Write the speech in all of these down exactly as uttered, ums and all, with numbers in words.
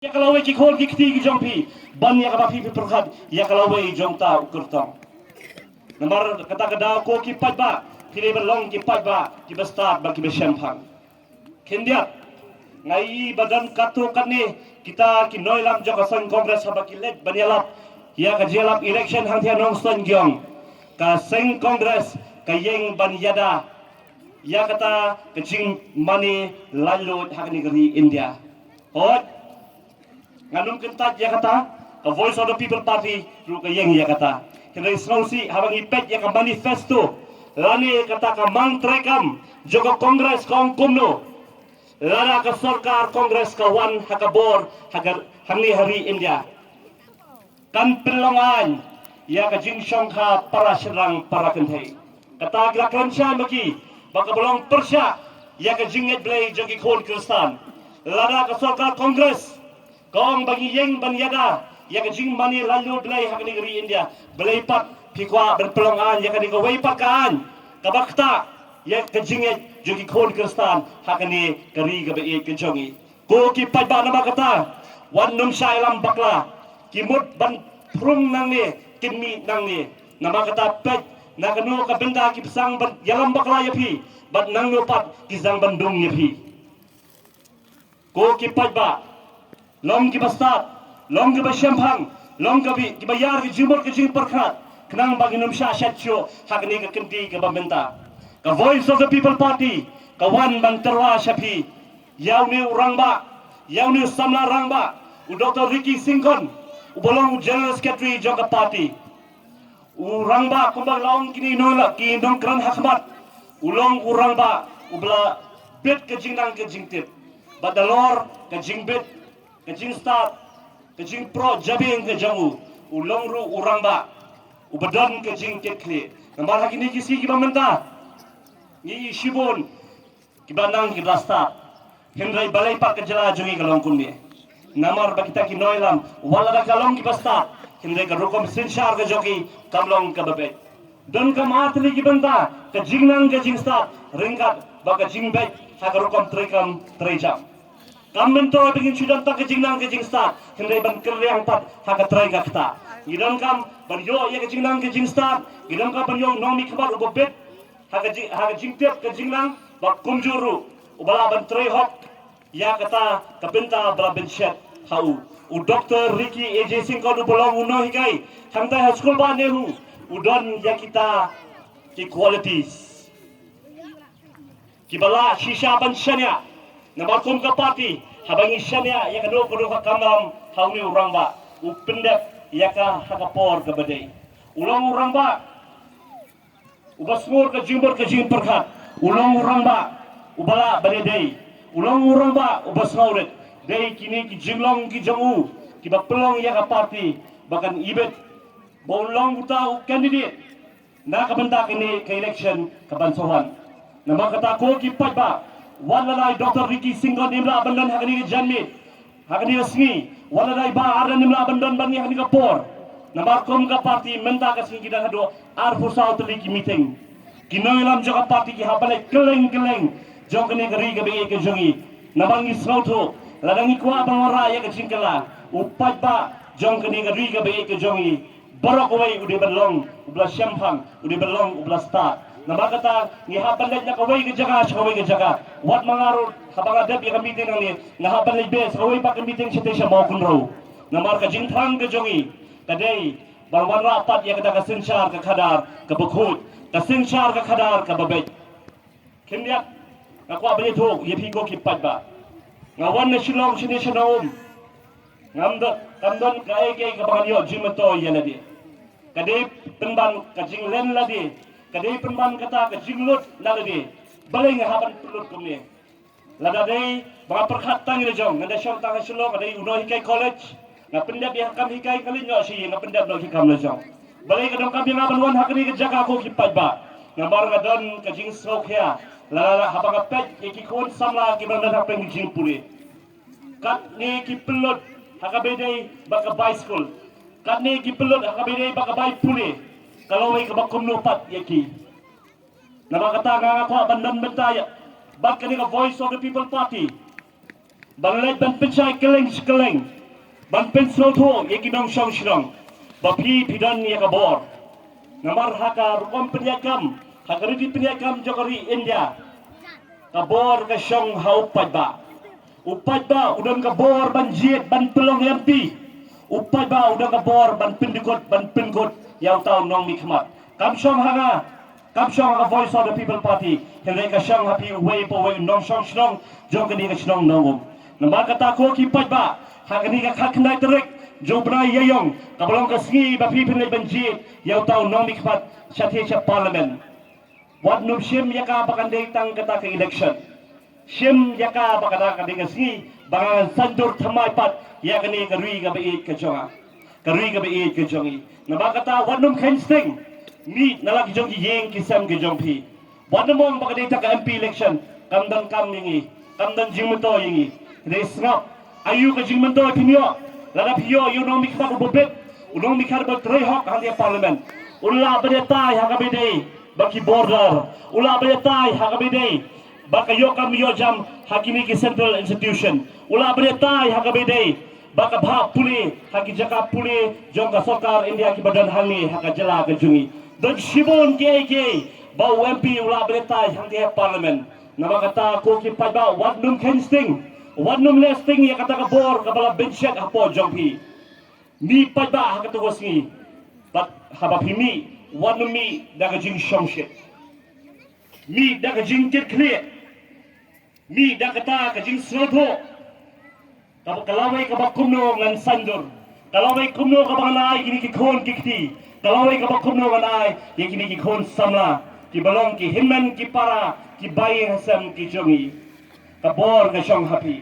ïa ka lawei ki khun ki kti ki jong phi, ban ïa kaba phi pyrkhat ïa ka lawei jong uta u kyrtong. Namar kata ka daw ko ki paidbah, phi dei ban long ki paidbah kiba stad bad kiba shemphang. Khyndiat, nga i ba don katto katne kita ki nongïalam jong ka seng Congress haba ki leit ban ïalap ïa ka jingïalap election hangthie Nongstoiñ Giong, ka seng Congress ka ïeng ban ïada ïa kata ka jingmane laitluid ha kane ka ri India. Hooid, ngan ym kyntait ïa kata, ka Voice of the People Party ruh ka ïeng ïa kata. Hynrei sngewsih haba ngi peit ïa ka manifesto lane kata ka mang treikam jong ka Congress ka ong kumno, lada ka sorkar Congress ka wan ha ka bor ha ka, hangne ha ri India, kan pynlong aiñ ïa ka jingshongkha para shynrang para kynthei. Kata ki la kren shai ma ki ba kaba long pyrshah ïa ka jingngeit Blei jong ki khun Khristan. Lada ka sorkar Congress ka ong ba ngi ïeng ban ïada ïa ka jingmane laitluid Blei ha kane ka ri India, balei pat phi kwah ban pynlong aiñ ïa kane kawei pat ka aiñ kaba ktah ïa ka jingngeit jong ki khun Khristan ha kane ka ri kaba ïeit ka jong ngi? Ko ki paidbah, namar kata, wat nym shah ïalam bakla. Ki mut ban phrung nangne, kin mih nangne. Namar kata, peit na kano ka bynta ki sdang ban ïalam bakla ïa phi, bad nangno pat ki sdang ban dung ïa phi. Ko ki paidbah, long kiba stad, long kiba shemphang, long kiba, kiba ïar ka jingmut ka jingpyrkhat, khnang ba ngin ym shah shet shuh ha kane ka kynti kaba mynta. Ka Voice of the People Party ka wan ban tyrwa sha phi ïa une u rangbah, ïa une u samla rangbah, u Doktor Ricky Syngkon, uba long u General Secretary jong ka party. U rangbah, kumba la ong kine nongla, ki nongkren ha khmat, u long u rangbah uba la bit ka jingnang ka jingtip. Bad halor ka jingbit, ka jingstad, ka jingproh jabieng ka jong u, u long ruh u rangbah uba don ka jingkitkhlieh. Namar ha kine ki sngi kiba mynta, ngi i shibun kiba nang kiba stad. Hynrei balei pat ka jylla jong ngi ka long kumne? Namar ba kita ki nongïalam, wat lada ka long kiba stad, hynrei ka rukom synshar ka jong ki kam long kaba beit. Donkam ar tylli ki bynta ka jingnang ka jingstad, ryngkat bad ka jingbeit ha ka rukom treikam treijam. Kam myntoi ba ngin shu don tang ka jingnang ka jingstad, hynrei ban kyrriang pat ha ka trei ka ktah. Ngi donkam ban ïoh ïa ka jingnang ka jingstad, ngi donkam ban ïoh u nongmihkhmat uba bit ha ka jing, ha ka jingtip ka jingnang, bad kumjuh ruh uba lah ban trei hok ïa kata ka bynta ba la pynshet ha u. U Doktor Ricky A J Syngkon uba long u nonghikai hangtai ha skul bah NEHU, u don ïa kita ki qualities kiba lah shisha ban shaniah. Namar kum ka party, haba ngi shaniah ïa kano kano ka kamram ha une u rangbah, u pyndep ïa ka ha ka por kaba dei. U long u rangbah uba sngur ka jingmut ka jingpyrkhat. U long u rangbah uba lah ban ïadei. U long u rangbah uba sngewrit. Dei kine ki jinglong ki jong u kiba pynlong ïa ka party ba kan ibit ba un long uta u candidate na ka bynta kane ka election kaban sa wan. Namar kata, ko ki paidbah, wat la i Doktor Ricky Syngkon im lah ban don ha kane ka janmiet, ha kane ka sngi, wat la i Bah Ardent im lah ban don bad ngi ha kane ka por. Namar kum ka party mynta ka sngi ki don haduh arphew saw tylli ki meeting. Ki nongïalam jong ka party ki hap ban leit kylleng kylleng jong kane ka ri kaba ïeit ka jong ngi. Namar ngi sngewthuh, lada ngi kwah ban wanrah ïa ka jingkylla, u paidbah jong kane ka ri kaba ïeit ka jong ngi, baroh kawei u dei ban long uba la shemphang, u dei ban long uba la stad. Namar kata, ngi hap ban leit na kawei ka jaka sha kawei ka jaka. Wat ma nga ruh, haba nga dep ïa ka meeting nangne, nga hap ban leit beit sha kawei pat ka meeting shatei sha Mawkynrew. Namar ka jingthrang ka jong ngi ka dei ban wanrah pat ïa kata ka synshar ka khadar kaba khuid, ka synshar ka khadar kaba beit. Khyndiat, nga kwah ban ïathuh ïa phi ko ki paidbah. Nga wan na Shillong shane sha Nongum. Ngam don, kam don kaei kaei kaba ngan ïoh jingmyntoi ïa lade. Ka dei pynban ka jinglen lade, ka dei pynban kata ka jinglut na lade. Balei nga hap ban pynlut kumne? Lada dei ba nga pyrkhat tang ïa la jong, nga da shong tang ha Shillong, nga dei u nonghikai college, nga pyndep ïa ka kam hikai, nga leit noh sha ïing, nga pyndep noh ïa ka kam la jong. Balei ka donkam ïa nga ban wan ha kane ka jaka ko ki paidbah? Namar nga don ka jingsngewkhia, lada haba nga peit ïa ki khun samla kiba don hapdeng ka jingpule. Katne ki pynlut ha kaba ïadei bad ka bai skul. Katne ki pynlut ha kaba ïadei bad ka bai pule. Ka lawei kaba kumno pat ïa ki. Namar kata nga nga kwah ban don bynta ïa bad kane ka Voice of the People Party. ban leit ban pynshai kylleng shi kylleng, ban pynsngewthuh ïa ki nongshong shnong ba phi phi don ïa ka bor. Namar ha ka rukom pynïaid kam, ha ka riti pynïaid kam jong ka ri India, ka bor ka shong ha u paidbah. U paidbah u don ka bor ban jied ban pynlong M P. U paidbah u don ka bor ban pyndukut ban pynkut ïa uta u nongmihkhmat. Kam shong ha nga, kam shong ha ka Voice of the People Party, hynrei ka shong ha phi uwei pa uwei u nongshong shnong jong kane ka shnong Nongum. Namar kata ko ki paidbah, ha kane ka khatkhyndai tarik jong u bnai Ïaïong, kaba long ka sngi ba phi phin leit ban jied ïa uta u nongmihkhmat shatei sha Parliament. Wat nym shim ïa ka ba kan dei tang kata ka election. Shim ïa ka ba kata ka dei ka sngi ba ngan saiñdur thymmai pat ïa kane ka ri kaba ïeit ka jong nga, ka ri kaba ïeit ka jong i. Namar kata wat nym kheiñ sting. Mih na la ki jong ki ïing ki sem ki jong phi. Wat nym ong ba ka dei tang ka M P election, kam don kam ïa ngi, kam don jingmyntoi ïa ngi. Hynrei sngap, aïu ka jingmyntoi phin ïoh lada phi ïoh ïa u nongmihkhmat uba bit, u nongmihkhmat uba trei hok hangne ha Parliament? Un lah ban ïatai ha kaba ïadei bad ki border, un lah ban ïatai ha kaba ïadei bad ka ïoh kam ïoh jam ha kine ki central institution, un lah ban ïatai ha kaba ïadei bad ka bhah pule ha ki jaka pule jong ka sorkar India kiba don hangne ha ka jylla ka jong ngi. Don shibun kiei kiei ba u M P u lah ban ïatai hangne ha Parliament. Namar kata ko ki paidbah, wat nym kheiñ sting, wat nym leh sting ïa kata ka bor kaba la bynsiat hapoh jong phi. Mih paidbah ha kata ka sngi. Bad haba phi mih, wat nym mih da ka jingshongshit. Mih da ka jingkitkhlieh. Mih da kata ka jingsngewthuh. Kaba ka lawei kaba kumno ngan saiñdur, ka lawei kumno kaba ngan ai kine ki khun ki kti, ka lawei kaba kumno ngan ai ïa kine ki khun samla kiba long ki hynmen ki para, ki bahaïing hasem ki jong ngi. Ka bor ka shong ha phi.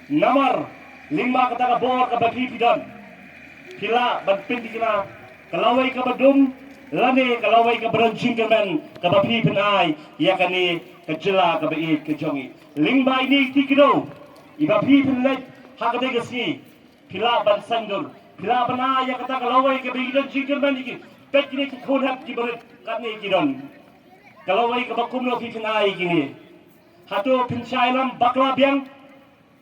Namar lyngba kata ka bor kaba phi phi don, phi lah ban pynthikna ka lawei kaba dum lane ka lawei kaba don jingkyrmen kaba phi phin ai ïa kane ka jylla kaba ïeit ka jong ngi. Lyngba ine i kti kdew iba phi phin leit ha kata ka sngi, phi lah ban saiñdur, phi lah ban ai ïa kata ka lawei kaba i don jingkyrmen ïa ki. Peit kine ki khun hep kiba rit katne ki don. Ka lawei kaba kumno phi phin ai ïa kine? Hato phin shah ïalam bakla biang?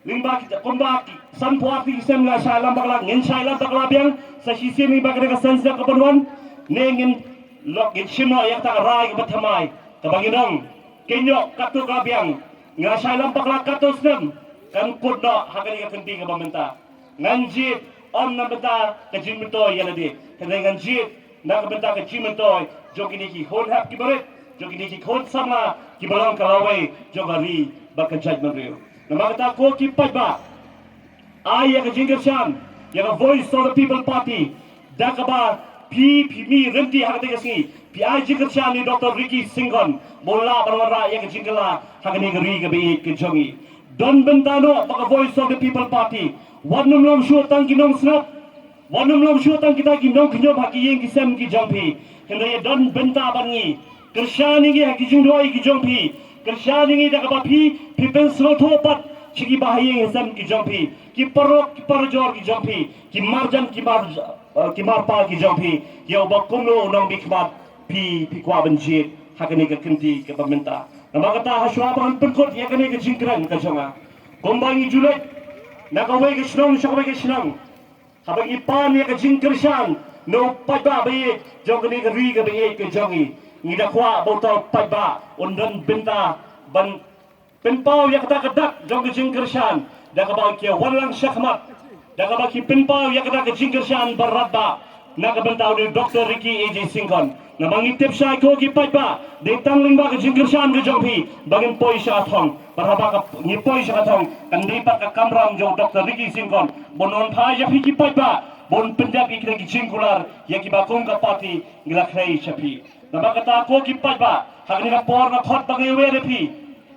Lyngba ki, kumba ki sanphew arphew snem nga shah ïalam bakla, ngin shah ïalam bakla biang sa shisien lyngba kane ka census ka ban wan? Ne ngin lok, ngin shim noh ïa kata ka rai kaba thymmai kaba ngi ong, kynnoh katto ka biang, nga shah ïalam bakla katto snem, kan kut noh ha kane ka kynti kaba mynta. Ngan jied ym na bynta ka jingmyntoi ïa lade, hynrei ngan jied na ka bynta ka jingmyntoi jong kine ki khun hep kiba rit, jong kine ki khun samla kiba long ka lawei jong ka ri bad ka jaitbynriew. Namar kata ko ki paidbah, ai ïa ka jingkyrshan ïa ka Voice of the People Party da kaba phi, phi mih ryntih ha kata ka sngi, phi ai jingkyrshan ïa u Doctor Ricky Syngkon ba un lah ban wanrah ïa ka jingkylla ha kane ka ri kaba ïeit ka jong ngi. Don bynta noh bad ka Voice of the People Party. Wat nym long shuh tang ki nongsngap, wat nym long shuh tang kita ki nongkhñium ha ki ïing ki sem ki jong phi. Hynrei don bynta bad ngi. Kyrshan ïa ngi ha ki jingduwai ki jong phi. Kyrshan ïa ngi da kaba phi, phi pynsngewthuh pat sha ki bahaïing hasem ki jong phi, ki paralok ki parajor ki jong phi, ki marjan ki mar, eh, ki marpa ki jong phi, ïa uba kumno u nongmihkhmat phi, phi kwah ban jied ha kane ka kynti kaba mynta. Namar kata, ha shuwa ba ngan pynkut ïa kane ka jingkren ka jong nga, kumba ngi ju leit na kawei ka shnong sha kawei ka shnong, haba ngi pan ïa ka jingkyrshan na u paidbah ba ïeit jong kane ka ri kaba ïeit ka jong ngi, ngi da kwah ba uta u paidbah un don bynta ban pynpaw ïa kata ka dak jong ka jingkyrshan da kaba ki wan lang shakhmat, da kaba ki pynpaw ïa kata ka jingkyrshan ba radbah na ka bynta u Doctor Ricky A J Syngkon. Namar ngi tip shai ko ki paidbah, dei tang lyngba ka jingkyrshan ka jong phi ba ngin poi sha ka thong. Bad haba ka, ngi poi sha ka thong, kan dei pat ka kamram jong u Doctor Ricky Syngkon ban wanphai ïa phi ki paidbah ban pyndep ïa kita ki jingkular ïa kiba kum ka party ngi la khrei sha phi. Namar kata ko ki paidbah, ha kane ka por nga khot ba ngi wer ïa phi.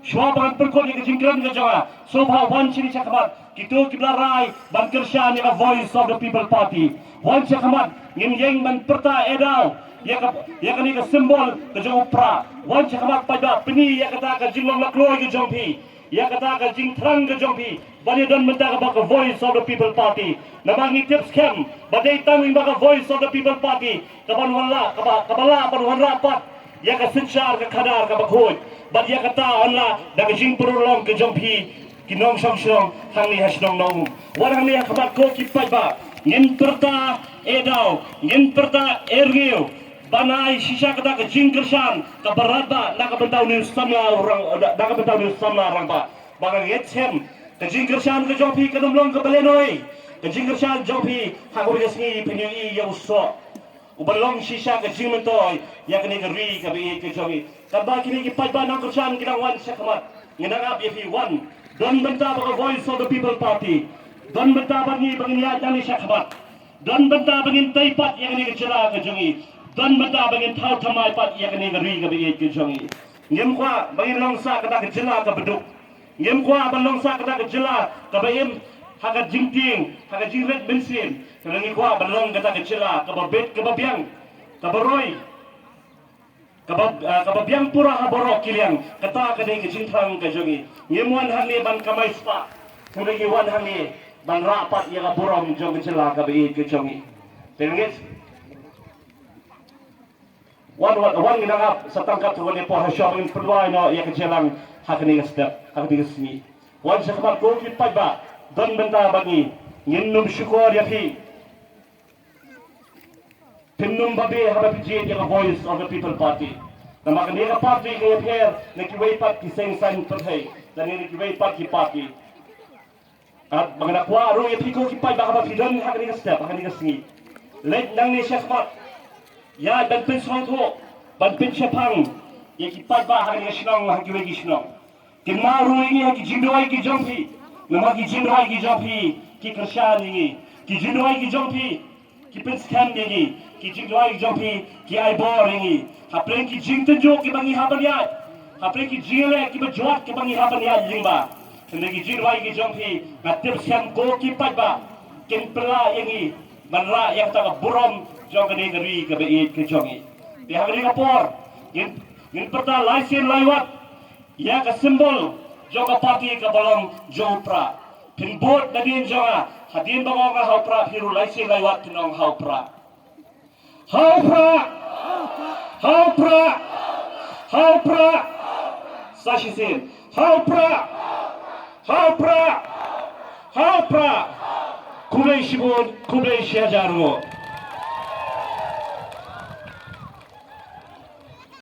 Shuwa ba ngan pynkut ïa ka jingkren ka jong nga, sngewbha wan shane shakhmat kito kiba la rai ban kyrshan ïa ka Voice of the People Party. Wan shakhmat, ngin ïeng ban pyrta eh daw ïa ka, ïa kane ka symbol ka jong u prah. Wan shakhmat paidbah, pyni ïa kata ka jinglong lakloi ka jong phi, ïa kata ka jingthrang ka jong phi ban ïadon bynta kaba ka Voice of the People Party. Namar ngi tip skhem ba dei tang lyngba ka Voice of the People Party kaban wanrah, kaba, kaba lah ban wanrah pat ïa ka synshar ka khadar kaba khuid. Bad ïa kata yn lah da ka jingpynurlong ka jong phi ki nongshong shnong hangne ha shnong Nongum. Wat hangne ha khmat ko ki paidbah, ngin pyrta eh daw, ngin pyrta eh rngiew ban ai shisha kata ka jingkyrshan kaba radbah na ka bynta une u samla rangbah, na ka bynta une u samla rangbah. Ba ka ngeit skhem ka jingkyrshan ka jong phi kan ym long kaba lehnohei. Ka jingkyrshan jong phi ha kawei ka sngi phin ïohi ïa u soh uba long shisha ka jingmyntoi ïa kane ka ri kaba ïeit ka jong ngi. Katba kine ki paidbah nongkyrshan ki dang wan sha khmat, ngi nang ap ïa phi wan. Don bynta bad ka Voice of the People Party. Don bynta bad ngi ba ngin ïaid nangne sha khmat. Don bynta ba ngin tei pat ïa kane ka jylla ka jong ngi. Don bynta ba ngin thaw thymmai pat ïa kane ka ri kaba ïeit ka jong ngi. Ngim kwah ba ngin long sa kata ka jylla kaba duk. Ngim kwah ban long sa kata ka jylla kaba im ha ka jingtieng, ha ka jingrit mynsiem. Hynrei ngi kwah ban long kata ka jylla kaba bit, kaba biang, kaba roi, kaba, ah, kaba biang pura ha baroh ki liang. Kata ka dei ka jingthrang ka jong ngi. Ngim wan hangne ban kamai spah, hynrei ngi wan hangne ban rah pat ïa ka burom jong ka jylla kaba ïeit ka jong ngi. Te ngi Wan, wan, wan, ngi nang ap sa tang katto katne por ha shwa ba ngin pynduwai noh ïa ka jingïalang ha kane ka step, ha kane ka sngi. Wan sha khmat ko ki paidbah, don bynta bad ngi, ngin ym shukor ïa phi. Phin ym babe haba phi jied ïa ka Voice of the People Party. Namar kane ka party ka ïapher na kiwei pat ki seng saiñ pyrthei, lane na kiwei pat ki party. Katba nga kwah ruh ïa phi ko ki paidbah haba phi don ha kane ka step, ha kane ka sngi, leit nangne sha khmat. Ïa ban pynsngewthuh, ban pynshemphang ïa ki paidbah ha kane ka shnong, ha kiwei ki shnong. Kynmaw ruh ïa ngi ha ki jingduwai ki jong phi. Namar ki jingduwai ki jong phi ki kyrshan ïa ngi. Ki jingduwai ki jong phi ki pynskhem ïa ngi. Ki jingduwai ki jong phi ki ai bor ïa ngi hapdeng ki jingtynjuh kiba ngi hap ban ïaid, hapdeng ki jingïaleh kiba jwat kiba ngi hap ban ïaid lyngba. Hynrei ki jingduwai ki jong phi, nga tip skhem ko ki paidbah kin pynlah ïa ngi ban rah ïa kata ka burom jong kane ka ri kaba ïeit ka jong ngi. Te ha kane ka por ngin, ngin pyrta lai sien lai wat ïa ka symbol jong ka party kaba long jong u prah. Phin bud nadien jong nga, hadien ba nga ong ha u prah, phi ruh lai sien lai wat phin ong ha u prah. Ha u prah! Ha u prah! Ha u prah! Sa shisien. Ha u prah! Ha u prah! Ha u prah! Khublei shibun, khublei shihajar nguh.